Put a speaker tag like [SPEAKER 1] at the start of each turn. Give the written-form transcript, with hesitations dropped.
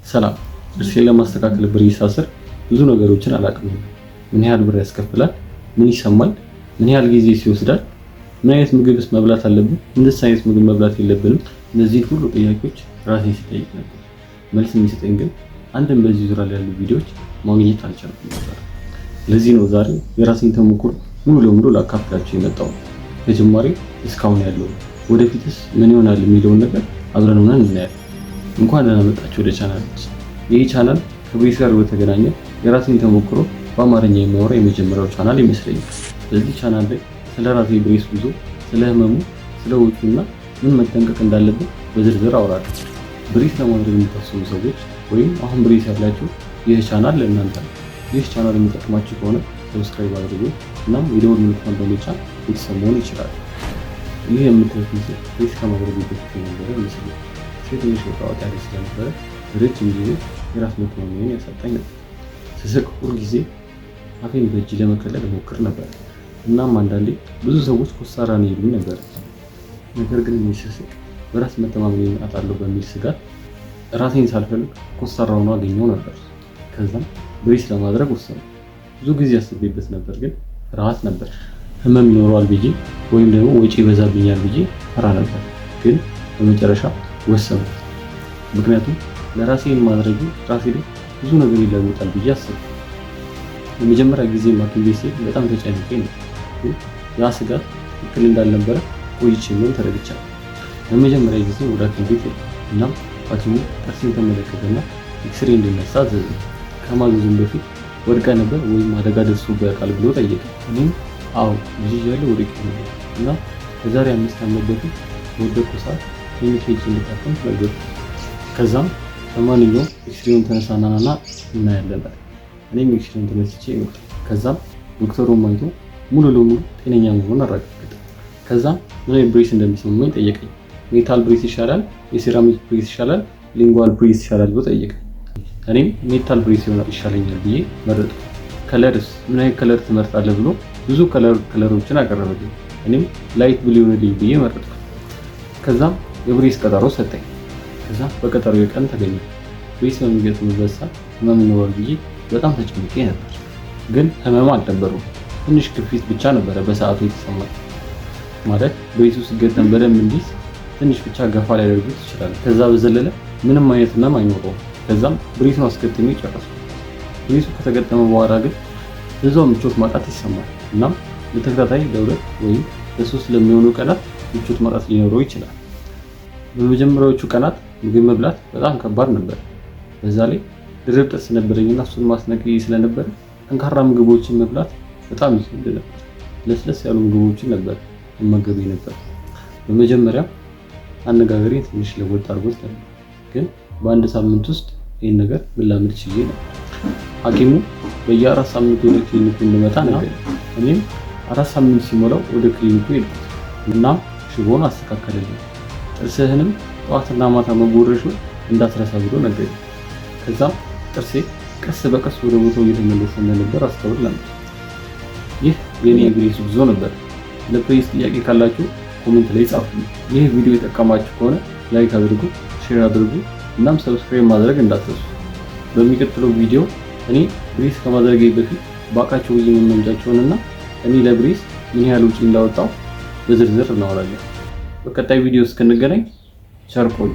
[SPEAKER 1] ሰላም። ጥርሴን ለማስተካከል brace ሳስር ብዙ ነገሮችን አላውቅም ነበር። ምን ያህል ብር ያስከፍላል? ምን ይሰማል? ምን ያህል ጊዜ ይወስዳል? ምን አይነት ምግብስ መብላት አለብን? ምንስ አይነት ምግብ መብላት የለብንም? እነዚህን ሁሉ ጥያቄዎች ራሴን ስጠይቅ ነበር። መልስ የሚሰጠኝ ግን አንድም በዚህ ዙሪያ ላይ ያሉ ቪዲዮዎች ማግኘት አልቻልኩም ነበር። ለዚህ ነው ዛሬ የራሴን ተሞክሮ ሙሉ ለሙሉ ላካፍላችሁ የመጣሁት። ከጅማሬ እስካሁን ያለው፣ ወደፊትስ ምን ይሆናል የሚለውን ነገር አብረን ሆነን እናያለን። እንኳን ደህና መጣችሁ ወደ ቻናላችን። ይህ ቻናል ከ brace ጋር በተገናኘ የራሴን ተሞክሮ በአማርኛ የሚያወራ የመጀመሪያው ቻናል ይመስለኛል። በዚህ ቻናል ላይ ስለ ራሴ brace ጉዞ፣ ስለ ህመሙ፣ ስለ ወጪውና ምን መጠንቀቅ እንዳለብን በዝርዝር አወራለሁ። Brace ለማድረግ የምታስቡ ሰዎች ወይም አሁን brace ያላችሁ፣ ይህ ቻናል ለእናንተ ነው። ይህ ቻናል የሚጠቅማችሁ ከሆነ subscribe አድርጉ፣ እናም የደወል ምልክቱን በመጫን ቤተሰብ መሆን ይችላል። ይህ የምታዩት ምስል brace ከማድረግ በፊት የነበረ ምስል ነው። ትንሽ ወጣ ወጣ ያለ ስለነበረ ረጅም ጊዜ የራስ መተማመኔን ያሳጣኝ ነበር። ስስቅ ሁል ጊዜ አፌን በእጅ ለመከለል እሞክር ነበር። እናም አንዳንዴ ብዙ ሰዎች ኮስታራ ነህ ይሉኝ ነበር። ነገር ግን እኔ ስስቅ በራስ መተማመኔን አጣለሁ በሚል ስጋት ራሴን ሳልፈልግ ኮስታራ ሆኖ አገኘው ነበር። ከዛም brace ለማድረግ ወሰንኩ። ብዙ ጊዜ አስቤበት ነበር፣ ግን ፍርሃት ነበር። ህመም ይኖረዋል ብዬ ወይም ደግሞ ወጪ ይበዛብኛል ብዬ ፈራ ነበር። ግን በመጨረሻ ወሰንኩ። ምክንያቱም ለራሴ ማድረጉ ራሴ ላይ ብዙ ነገር ይለውጣል ብዬ አሰብኩ። የመጀመሪያ ጊዜ ሐኪም ቤት ስሄድ በጣም ተጨንቄ ነው። ግን ያ ስጋት ትክክል እንዳልነበረ ቆይቼ ቢሆን ተረድቻለሁ። ለመጀመሪያ ጊዜ ወደ ሐኪም ቤት ሄድኩ። እናም ሐኪሙ ጥርሴን ተመለከተና ኤክስሬ እንድነሳ አዘዘኝ። ከማዘዙም በፊት ወድቀህ ነበር ወይም አደጋ ደርሶብህ ያውቃል ብሎ ጠየቀ። እኔም አዎ፣ ልጅ እያለሁ ወድቄ ነበር እና ከዛሬ 5 ዓመት በፊት በወደቅኩ ሰዓት ክሊኒክ ሄጄ እንድታከም ነገርኩት። ከዛም ለማንኛውም ኤክስሬውን ተነሳና ና እናያለን። እኔም ኤክስሬውን ተነስቼ መጣሁ። ከዛም ዶክተሩም አይቶ ሙሉ ለሙሉ ጤነኛ መሆኑን አረጋገጠ። ከዛም ምን አይነት brace እንደሚስማማኝ ጠየቀኝ። Metal brace ይሻላል፣ የ ceramic brace ይሻላል፣ lingual brace ይሻላል ብሎ ጠየቀኝ። እኔም metal brace ይሻለኛል ብዬ መረጥኩ። Color ስ ምን አይነት color ትመርጣለህ ብሎ ብዙ color ኦችን አቀረበልኝ። እኔም light blue ይሆንልኝ ብዬ መረጥኩ። ከዛም የ brace ቀጠሮ ሰጠኝ። ከዛ በቀጠሮ ቀን ተገኘሁ። Brace በሚገጥምበት ሰዓት ህመም ይኖራል ብዬ በጣም ተጨንቄ ነበር። ግን ህመም አልነበረውም። ትንሽ ግፊት ብቻ ነበረ በሰዓቱ የተሰማኝ። ማለት brace ኡ ሲገጠም በደንብ እንዲይዝ ትንሽ ብቻ ገፋ ሊያደርጉት ይችላል። ከዛ በዘለለ ምንም አይነት ህመም አይኖረውም። ከዛም brace ኡን አስገጥሜ ጨረስኩ። Brace ኡ ከተገጠመ በኋላ ግን እዛው ምቾት ማጣት ይሰማል። እናም ለተከታታይ ለ2 ወይም ለ3 ለሚሆኑ ቀናት ምቾት ማጣት ሊኖረው ይችላል። በመጀመሪያዎቹ ቀናት ምግብ መብላት በጣም ከባድ ነበር። በዛ ላይ ድርብ ጥርስ ነበረኝና እሱን ማስነቅዬ ስለነበረ ጠንካራ ምግቦችን መብላት በጣም ይከብድ ነበር። ለስለስ ያሉ ምግቦችን ነበር እመገብ ነበር። በመጀመሪያ አነጋገሬን ትንሽ ለወጥ አድርጎት ነበር፣ ግን በአንድ ሳምንት ውስጥ ይህን ነገር መላመድ ችዬ ነበር። ሐኪሙ በየ4 ሳምንቱ ወደ ክሊኒኩ እንድመጣ ነገረኝ። እኔም 4 ሳምንት ሲሞላው ወደ ክሊኒኩ ሄድኩት። እናም ሽቦን አስተካከለልኝ። ጥርስህንም ጠዋትና ማታ መቦረሹን እንዳትረሳ ብሎ ነገረኝ። ከዛም ጥርሴ ቀስ በቀስ ወደ ቦታው እየተመለሰ እንደነበር አስተውል ነበር። ይህ የኔ የ brace ጉዞ ነበር። ለ brace ጥያቄ ካላችሁ comment ላይ ጻፉ። ይህ ቪዲዮ የጠቀማችሁ ከሆነ like አድርጉ፣ share አድርጉ፣ እናም subscribe ማድረግ እንዳትረሱ። በሚቀጥለው ቪዲዮ እኔ brace ከማድረጌ በፊት ባቃቸው ብዬ የምመኛቸውንና እኔ ለ brace ምን ያህል ወጪ እንዳወጣሁ በዝርዝር እናወራለን። በቀጣይ ቪዲዮ እስክንገናኝ ቸር ቆዩ።